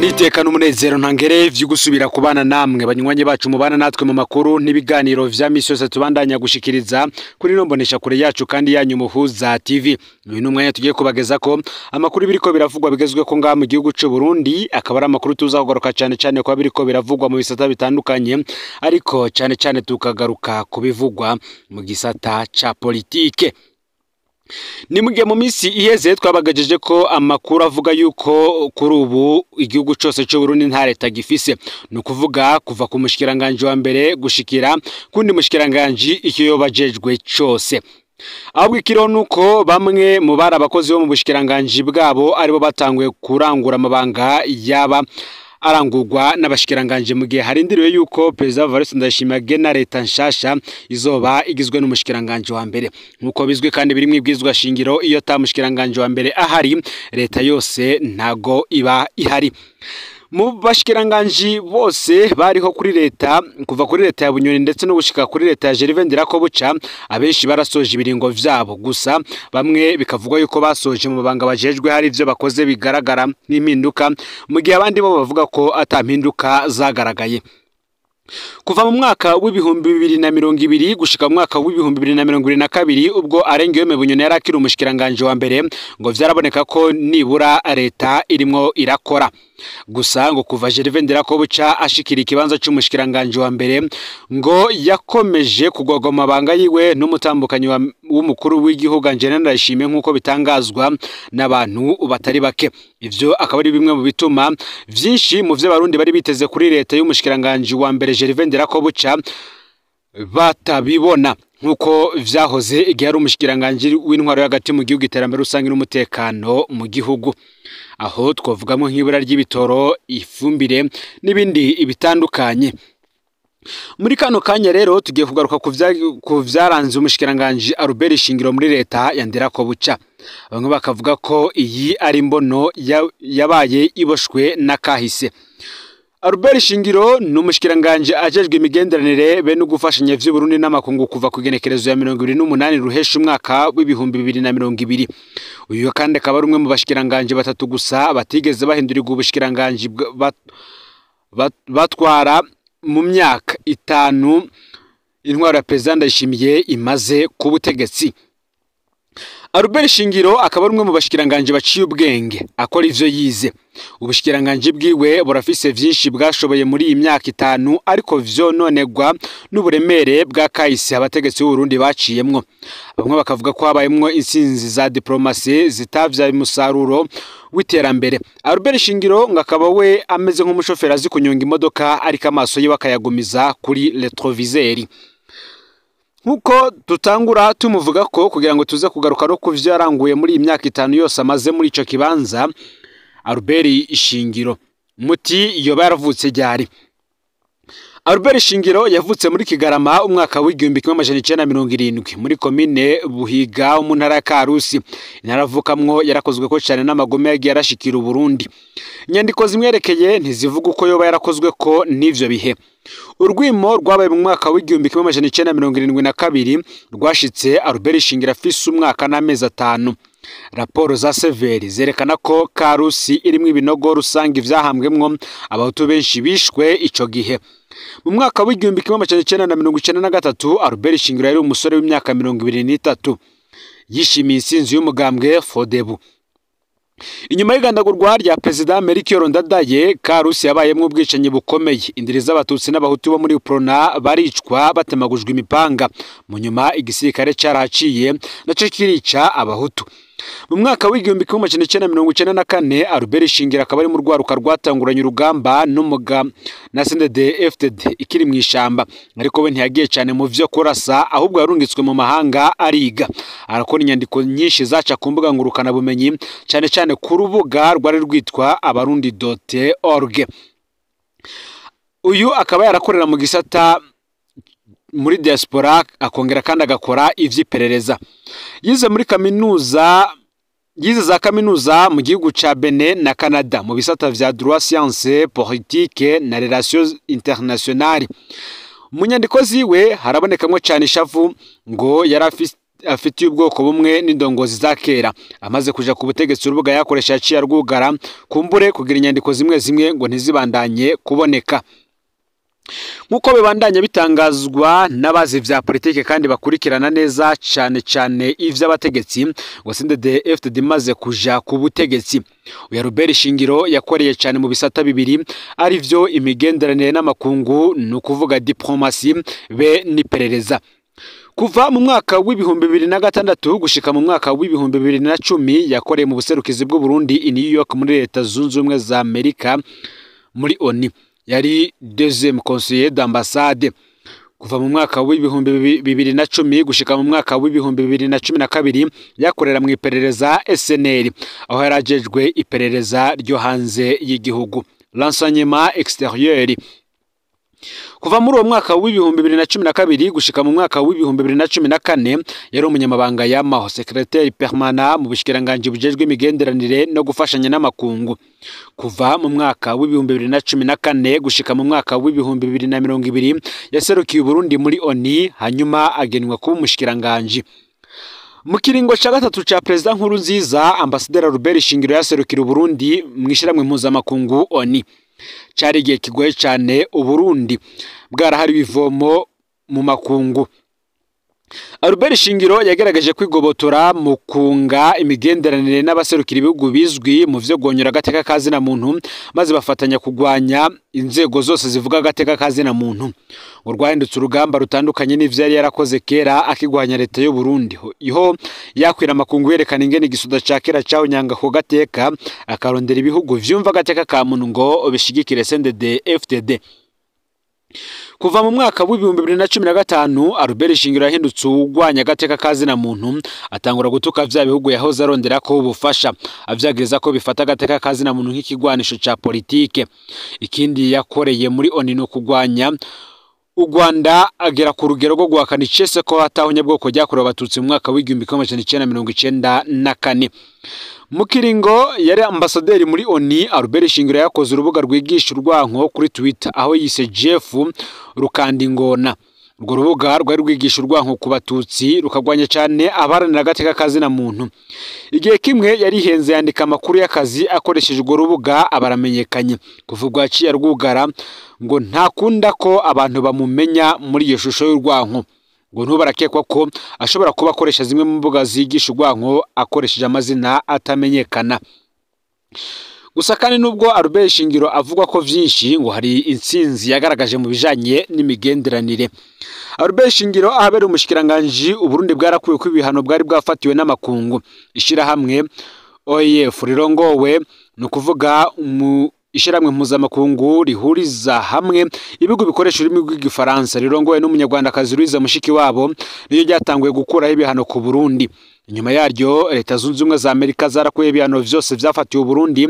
Niteka n'umunezero ntangere vyo gusubira kubana namwe banywanyi bacu mubana natwe mu makuru n'ibiganiro vya misi yose tubandanya gushikiriza kuri nombonesha kure yacu kandi yanyu Muhuza TV. Uyu n'umwanya tugiye kubageza ko amakuru biriko biravugwa bigezwe ko ngaha mu gihugu c'u Burundi, akaba ari amakuru tuzakugaruka cyane cyane kwa biriko biravugwa mu bisata bitandukanye, ariko cyane cyane tukagaruka kubivugwa mu gisata ca politike. Ni mugihe mu minsi iheze twabagajeje ko amakuru avuga yuko kuri ubu igihugu cose c'u Burundi nta leta gifise, ni ukuvuga kuva ku mushikiranganje wa mbere gushikira kundi mushikiranganje icyo yobajejwe cose. Ahubwo ikiriho nuko bamwe mu bari abakozi bo mu bushikiranganji bwabo aribo batanguye kurangura amabanga yaba arangurwa n'abashikiranganje, mu gihe harindiriwe yuko Perezida Evariste Ndayishimiye agena leta nshasha izoba igizwe n'umushikiranganje wa mbere. Nkuko bizwi kandi biri mwibwizwa shingiro, iyo ta mushikiranganje wa mbere ahari, leta yose ntago iba ihari. Mu bashikiranganji bose bariho kuri leta kuva kuri leta ya Bunyoni ndetse no gushika kuri leta ya Gervais Ndirakobuca, abenshi barasoje ibiringo vyabo, gusa bamwe bikavugwa yuko basoje mu mabanga bajejwe hari ivyo bakoze bigaragara nk'impinduka, mu gihe abandi bo bavuga ko ata mpinduka zagaragaye. Kuva mu mwaka w'2020 gushika mu mwaka w'2022, ubwo Arengewe Bunyoni yari akiri umushikiranganje wa mbere, ngo vyaraboneka ko nibura leta irimwo irakora. Gusa ngo kuva Gervais Ndirakobuca ashikira ikibanza c'umushikiranganje wa mbere, ngo yakomeje kugwagwa amabanga yiwe n'umutambukanyi w'umukuru w'igihugu Angelina Ndayishimiye, nk'uko bitangazwa n'abantu batari bake. Ivyo akaba ari bimwe mu bituma vyinshi mu vyo abarundi bari biteze kuri leta y'umushikiranganje wa mbere Gervais Ndirakobuca batabibona nk'uko vyahoze igihe ari umushikiranganje w'intwaro hagati mu gihugu, iterambere rusange n'umutekano mu gihugu. Aho twavugamo nk'ibura ry'ibitoro, ifumbire n'ibindi bitandukanye. Muri kano kanya rero tugiye kugaruka ku vyaranze umushikiranganje Albert Shingiro muri leta ya Ndirakobuca. Bamwe bakavuga ko iyi ari imbono yabaye iboshwe n'akahise. Albert Shingiro ni umushikiranganje ajejwe imigenderanire be no gufashanya vy'Uburundi n'amakungu kuva ku igenekerezo ya 28 Ruhesha umwaka w'2020. Uyu kandi akaba ari umwe mu bashikiranganje batatu gusa batigeze bahindurirwa ubushikiranganje batwara mu myaka 5 intwaro ya Perezida Ndayishimiye imaze ku butegetsi. Albert Shingiro akaba ari umwe mu bashikiranganje baciye ubwenge, akora ivyo yize. Ubushikiranganje bwiwe burafise vyinshi bwashoboye muri iyi myaka 5, ariko vyo nonegwa n'uburemere bwa kahise abategetsi b'u Burundi baciyemwo. Bamwe bakavuga ko habayemwo insinzi za diplomasi zitavyaye umusaruro w'iterambere. Albert Shingiro ngo akaba we ameze nk'umushoferi azi kunyonga imodoka, ariko amaso yiwe akayagumiza kuri retroviseur. Nkuko tutangura tumuvuga ko kugira ngo tuze kugaruka no kuvyo yaranguye muri iyi myaka 5 yose amaze muri ico kibanza, Albert Shingiro muti yoba yaravutse ryari? Albert Shingiro yavutse muri Kigarama umwaka w'1970 muri komine Buhiga mu ntara ya Karusi. Intara avukamwo yarakozwe ko cyane n'amagome yagiye arashikira Uburundi. Inyandiko zimwerekeye ntizivuga uko yoba yarakozwe ko n'ivyo bihe. Urwimo rwabaye mu mwaka w'1972 rwashitse Albert Shingiro afise umwaka n'amezi 5. Raporo za Severi zerekana ko Karusi irimwo ibinogo rusange vyahambwemwo abahutu benshi bishwe ico gihe. Mu mwaka w'1993 Albert Shingiro yari umusore w'imyaka 23. Yishimiye intsinzi y'umugambwe Fodebu. Inyuma y'igandagurwa rya Perezida Melchior Ndadaye, Karusi yabayemwo ubwicanyi bukomeye. Indiri z'abatutsi n'abahutu bo muri Uprona baricwa batemagujwe imipanga. Mu nyuma igisirikare carahaciye naco kirica abahutu. Mu mwaka w'1994 Albert Shingiro akaba ari mu rwaruka rwatanguranye urugamba n'umuga na CNDD FDD ikiri mu ishamba, ariko we ntiyagiye cyane mu vyo kurasa, ahubwo yarungitswe mu mahanga ariga. Arakora inyandiko nyinshi zaca ku mbuga ngurukana bumenyi, cyane cyane ku rubuga rwari rwitwa abarundi.org. Uyu akaba yarakorera mu gisata muri diaspora, akongera kandi agakora ivy'iperereza. Yize muri kaminuza, yize za kaminuza mu gihugu ca Benin na Canada mu bisata vya droit, science politique na relations internationales. Mu nyandiko ziwe harabonekamwo cyane ishavu ngo afitiye ubwoko bumwe n'indongozi za kera. Amaze kuja ku butegetsi urubuga yakoresha yaciye arwugara kumbure kugira inyandiko zimwe zimwe ngo ntizibandanye kuboneka. Nkuko bibandanye bitangazwa n'abazi vya politike kandi bakurikirana neza cyane cyane ivy'abategetsi, ngo CNDD-FDD imaze kuja ku butegetsi, uyu Albert Shingiro yakoreye cyane mu bisata bibiri arivyo imigenderanire n'amakungu, ni ukuvuga diplomasi be n'iperereza. Kuva mu mwaka w'2006 gushika mu mwaka w'2010 yakoreye mu buserukizi bw'u Burundi i New York muri Leta Zunze Ubumwe za Amerika muri ONU. Yari deuxième conseiller d'ambassade. Kuva mu mwaka w'2010 gushika mu mwaka w'2012 yakorera mu iperereza SNL, aho yarajejwe iperereza ryo hanze y'igihugu, l'enseignement extérieur. Kuva muri uwo mwaka w'2012 gushika mu mwaka w'2014 yari umunyamabanga yamaho, secrétaire permanent, mu bushikiranganji bujejwe imigenderanire no gufashanya n'amakungu. Kuva mu mwaka w'2014 gushika mu mwaka w'2020 yaserukiye Burundi muri ONU, hanyuma agenwa kuba umushikiranganji. Mu kiringo ca gatatu ca Perezida Nkurunziza, Ambasaderi Albert Shingiro yaserukira Burundi mw'ishiramwe mpuzamakungu ONU. Cari igihe kigoye cyane, Uburundi bwarahari ibivomo mu makungu. Albert Shingiro yagerageje kwigobotora mu kunga imigenderanire n'abaserukira ibihugu bizwi mu vyo gonyora agateka kazina muntu, maze bafatanya kugwanya inzego zose zivuga agateka kazina muntu. Urwahindutse urugamba rutandukanye n'ivyo yari yarakoze kera akigwanya leta y'u Burundi. Iho yakwira amakungu yerekana ingene igisuda ca kera caho nyanga ko gateka, akarondera ibihugu vyumva agateka ka muntu ngo bishigikire CNDD FDD. Kuva mu mwaka w'2015 Albert Shingiro yahindutse uwugwanya agateka kazina muntu, atangura gutuka vya bihugu yahoze arondera ko ubufasha, avyagiriza ko bifata agateka kazina muntu nk'ikigwanisho ca politike. Ikindi yakoreye muri ONU no kugwanya u Rwanda, agera ku rugero rwo guhakana icese ko hataho nyabwoko ryakorewe Abatutsi mu mwaka w'1994. Mu kiringo yari ambasaderi muri ONU, Albert Shingiro yakoze urubuga rwigisha urwanko kuri Twitter, aho yise Jeff Rukandingona. Urwo rubuga rwari rwigisha urwanko ku Batutsi, rukagwanya cyane abaharanira agateka kazina muntu. Igihe kimwe yarihenze yandika amakuru y'akazi akoresheje urwo rubuga, abaramenyekanye. Kuva ubwo yaciye arwugara, ngo ntakunda ko abantu bamumenya muri iyo shusho y'urwanko. Ngo ntubarakekwa ko ashobora kuba akoresha zimwe mu mbuga zigisha urwanko akoresheje amazina atamenyekana. Gusa kandi nubwo Albert Shingiro avugwa ko vyinshi, ngo hari intsinzi yagaragaje mu bijanye n'imigenderanire. Albert Shingiro ahabera umushikiranganji, Uburundi bwarakuwe ko ibihano bwari bwafatiwe n'amakungu. Ishirahamwe OIF rirongowe, ni ukuvuga ishiramwe mpuzamakungu rihuriza hamwe ibihugu bikoresha ururimi rw'igifaransa, rirongowe n'umunyarwandakazi Louise Mushikiwabo, niyo ryatanguye gukuraho ibihano ku Burundi. Inyuma yaryo Leta Zunze Ubumwe za Amerika zarakuye ibihano vyose vyafatiwe Burundi,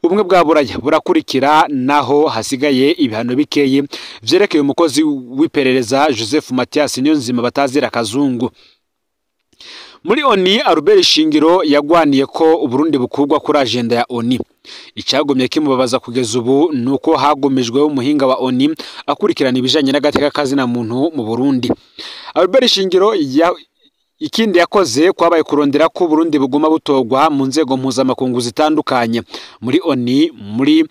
ubumwe bwa Buraya burakurikira, naho hasigaye ibihano bikeyi vyerekeye umukozi w'iperereza Joseph Mathias Niyonzima batazira Kazungu. Muri ONU, Albert Shingiro yagwaniye ko Uburundi bukurwa kuri agenda ya ONU. Icyagumye kimubabaza kugeza ubu nuko hagumijweho umuhinga wa ONU akurikirana ibijanye n'agateka kazina muntu mu Burundi. Albert Shingiro ikindi yakoze kwabaye kurondera ko Burundi buguma butogwa mu nzego mpuzamakungu zitandukanye, muri ONU, muri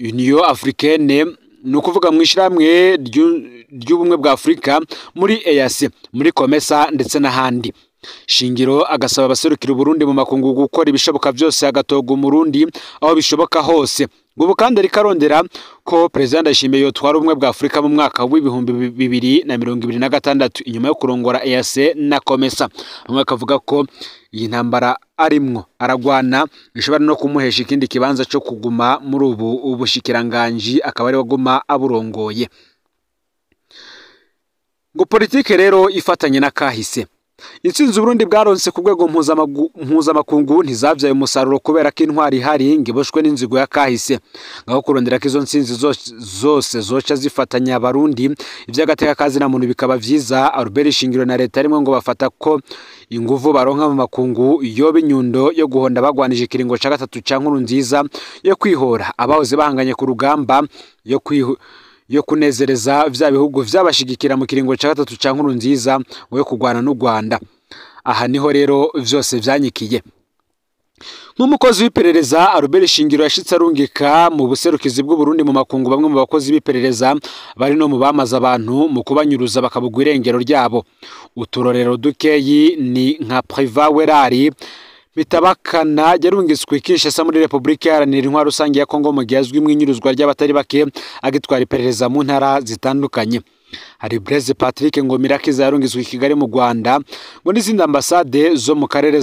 Union Africaine, ni ukuvuga mu ishyirahamwe ry'ubumwe bwa Afurika, muri EAC, muri COMESA ndetse n'ahandi. Shingiro agasaba abaserukira Uburundi mu makungu gukora ibishoboka byose agatoga Umurundi aho bishoboka hose. Ubu kandi ariko arondera ko President Ndayishimiye yotwara ubumwe bwa Afurika mu mwaka w'2026 inyuma yo kurongora EAC na COMESA. Bamwe bakavuga ko iyi ntambara arimwo aragwana ishobora no kumuhesha ikindi kibanza cyo kuguma muri ubu ubushikiranganji, akaba ari waguma aburongoye. Ngo politike rero ifatanye na kahise. Intsinzi Uburundi bwaronse ku rwego mpuzamakungu ntizavyaye umusaruro kubera ko intwari ihari ngiboshwe n'inzigo ya kahise. Ngaho kurondera ko izo ntsinzi zose zoca zifatanya Abarundi, ivy'agateka kazina muntu bikaba vyiza, Albert Shingiro na leta rimwe ngo bafata ko inguvu baronka mu makungu yoba inyundo yo guhonda bagwanije ikiringo ca gatatu ca Nkurunziza, yo kwihora abahoze bahanganye ku rugamba, yo kunezereza vya bihugu vyabashigikira mu kiringo ca gatatu ca Nkurunziza ngo yo kugwana n'u Rwanda. Aha niho rero vyose vyanyikiye. Nk'umukozi w'iperereza Albert Shingiro yashitse arungika mu buserukizi bw'u Burundi mu makungu bamwe mu bakozi b'iperereza bari no mu bamaza abantu mu kubanyuruza bakabugwa irengero ryabo. Uturorero dukeyi ni nka Priva Werari Bitabakana yarungitswe Kinshasa muri Republika Iharanira Intwaro Rusange ya Kongo mu gihe azwi mw'inyuruzwa ry'abatari bake agitwara iperereza mu ntara zitandukanye. Hari Blaise Patrick Ngomirakiza yarungitswe i Kigali mu Rwanda ngo n'izindi ambasade zo mu karere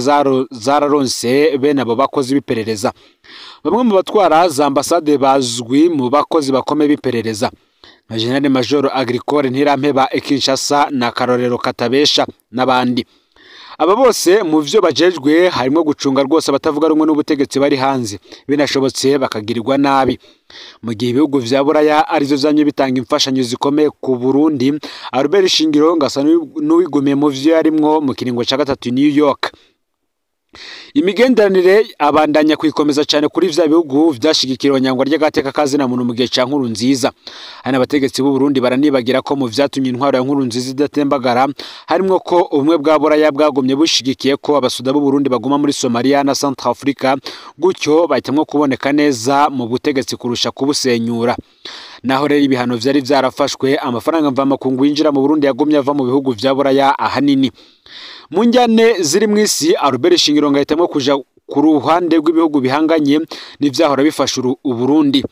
zararonse bene abo bakozi b'iperereza. Bamwe mu batwara za ambasade bazwi mu bakozi bakomeye b'iperereza nka General Major Agricole Ntirampeba i Kinshasa na Karorero Katabesha n'abandi. Aba bose mu vyo bajejwe harimo gucunga rwose abatavuga rumwe n'ubutegetsi bari hanze, binashobotse bakagirirwa nabi. Mu gihe ibihugu vya Buraya arivyo vyamye bitanga imfashanyo zikomeye ku Burundi, Albert Shingiro ngasa n'uwigumiye mu vyo yarimwo mu kiringo ca gatatu New York. Imigenderanire abandanya kuyikomeza cyane kuri vya bihugu vyashigikira nyangwa ry'agateka kazina muntu mu gihe ca Nkurunziza. Hari abategetsi b'u Burundi baranibagira ko mu vyatumye intwaro ya Nkurunziza idatembagara harimwo ko ubumwe bwa Buraya bwagumye bushigikiye ko abasuda b'u Burundi baguma muri Somalia na Centrafrica, gutyo bahitamwo kuboneka neza mu butegetsi kurusha kubusenyura. Naho rero ibihano vyari vyarafashwe, amafaranga mvamakungu yinjira mu Burundi yagumye ava mu bihugu vya Buraya ahanini. Mu njyane ziri mw'isi, Albert Shingiro ngahitamwo kuja ku ruhande rw'ibihugu bihanganye n'ivyahora bifasha Uburundi.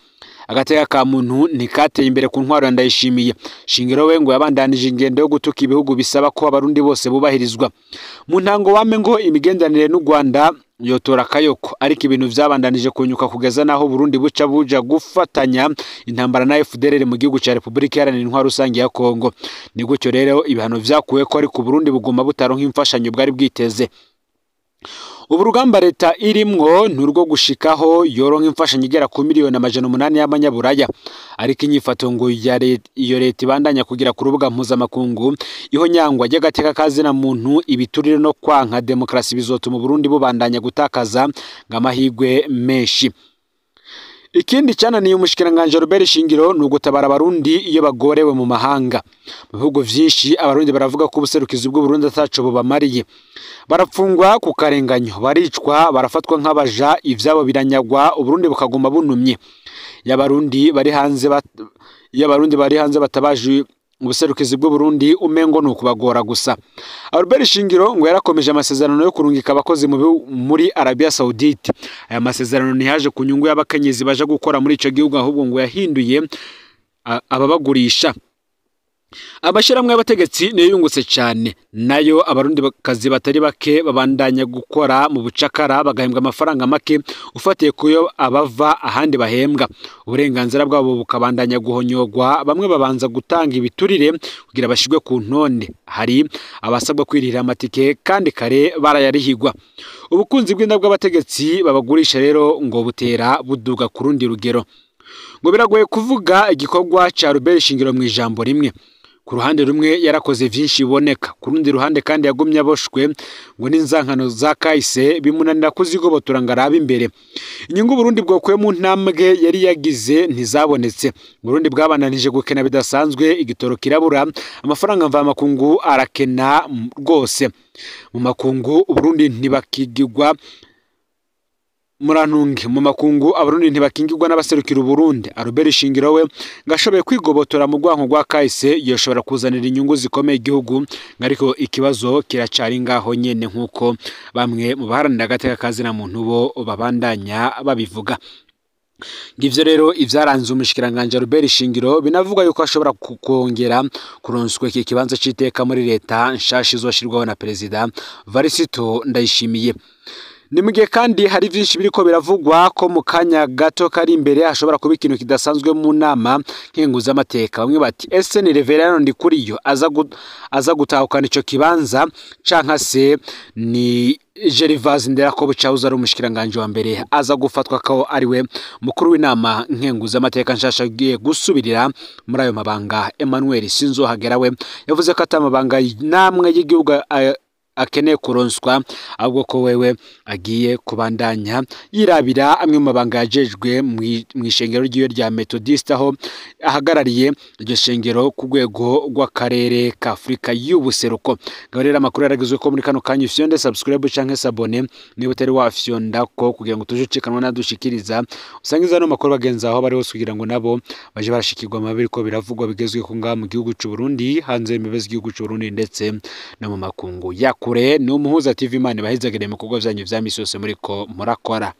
Agateka ka muntu ntikateye imbere ku ntwaro ya Ndayishimiye. Shingiro we ngo yabandanije ingendo yo gutuka ibihugu bisaba ko abarundi bose bubahirizwa. Mu ntango wame ngo imigenderanire n'u Rwanda yotora kayoko, ariko ibintu vyabandanije kunyuka kugeza naho Burundi buca buja gufatanya intambara na FDLR mu gihugu ca Republika Iharanira Intwaro Rusange ya Kongo. Ni gutyo rero ibihano vyakuwe ko ariko Burundi buguma butaronka imfashanyo bwari bwiteze. Ubu rugamba leta irimwo nurwo gushikaho yoronka imfashanyo igera ku 800,000,000 y'amanyaburaya, ariko inyifato ngo iyo leta ibandanya kugira ku rubuga mpuzamakungu iho nyangwa ry'agateka kazina muntu, ibiturire no kwanka demokrasi bizotuma Burundi bubandanya gutakaza ngamahigwe menshi. Ikindi cyananiye umushikiranganje Albert Shingiro ni ugutabara abarundi iyo bagorewe mu mahanga. Mu bihugu vyinshi abarundi baravuga ko ubuserukizi bw'u Burundi ataco bubamariye. Barafungwa ku karenganyo, baricwa, barafatwa nk'abaja, ivyabo biranyagwa, Uburundi bukaguma bunumye. Y'abarundi bari hanze y'abarundi bari hanze batabaje ubuserukizi bw'u Burundi umengo ni ukubagora gusa. Albert Shingiro ngo yarakomeje amasezerano yo kurungika abakozi muri Arabia Saudite. Aya masezerano ntiyaje ku nyungu y'abakenyezi baje gukora muri ico gihugu, ahubwo ngo yahinduye ababagurisha. Abashiramwe y'abategetsi niyo yungutse cyane, nayo abarundi bakazi batari bake babandanya gukora mu bucakara bagahembwa amafaranga make ufatiye kuyo abava ahandi bahembwa. Uburenganzira bwabo bukabandanya guhonyogwa, bamwe babanza gutanga ibiturire kugira bashigwe ku ntonde. Hari abasabwa kwirira amatike kandi kare barayarihigwa. Ubukunzi bw'inda bw'abategetsi babagurisha rero ngo butera buduga ku rundi rugero. Ngo biragoye kuvuga igikorwa ca Albert Shingiro mu ijambo rimwe. Ku ruhande rumwe yarakoze vyinshi biboneka, ku rundi ruhande kandi yagumye aboshwe ngo n'inzankano za kahise bimunanira kuzigobotora ngo arabe imbere. Inyungu Burundi bwokuye mu ntambwe yari yagize ntizabonetse. Burundi bwabananije gukena bidasanzwe, igitoro kirabura, amafaranga mvamakungu arakena rwose. Mu makungu Burundi ntibakigirwa murantunge mu makungu abarundi ntibakingirwa n'abaserukira Burundi. Albert Shingiro we ngashoboye kwigobotora mu rwanko rwa kahise yoshobora kuzanira inyungu zikomeye igihugu, ariko ikibazo kiracari ngaho nyene nkuko bamwe mu baharanira agateka kazina muntu bo babandanya babivuga. Ngivyo rero ivyaranze umushikiranganje Albert Shingiro, binavuga yuko ashobora kongera kuronswa iki kibanza c'iteka muri leta nshasha izoshirwaho na Perezida Varisito Ndayishimiye. Ni mugihe kandi hari vyinshi biriko biravugwa ko mu kanya gato kari imbere hashobora kuba ikintu kidasanzwe mu nama nkenguzamateka. Bamwe bati ese ni Reverend Ndikuriyo aza gutahukana ico kibanza canka se ni Gervase Nderakobuca ari umushikiranganje wa mbere aza gufatwa ko ariwe mukuru w'inama nkenguzamateka nshasha agiye gusubirira muri ayo mabanga. Emmanuel Sinzohagera we yavuze ko atamabanga namwe y'igihugu akeneye kuronswa, ahubwo ko wewe agiye kubandanya yirabira amwe mu mabanga yajejwe mw'ishengero ryiwe rya Methodist, aho ahagarariye iryo shengero ku rwego rw'akarere ka Afurika y'ubuseruko. Ngaho rero amakuru yaragezwe ko muri kano kanya ufyonde subscribe canke s'abonner niba utari wafyonda ko, kugira ngo tuje ucikanwa nadushikiriza usangiza no makuru bagenzi aho bari hose, kugira ngo nabo baje barashikirwa amabiri ko biravugwa bigezwe ko ngaha mu gihugu c'u Burundi, hanze y'imbibe z'igihugu c'u Burundi ndetse no mu makungu ya kure. Ni Umuhuza TV. Imana ibahezagire mu bikorwa vyanyu vya misi yose muriko murakora.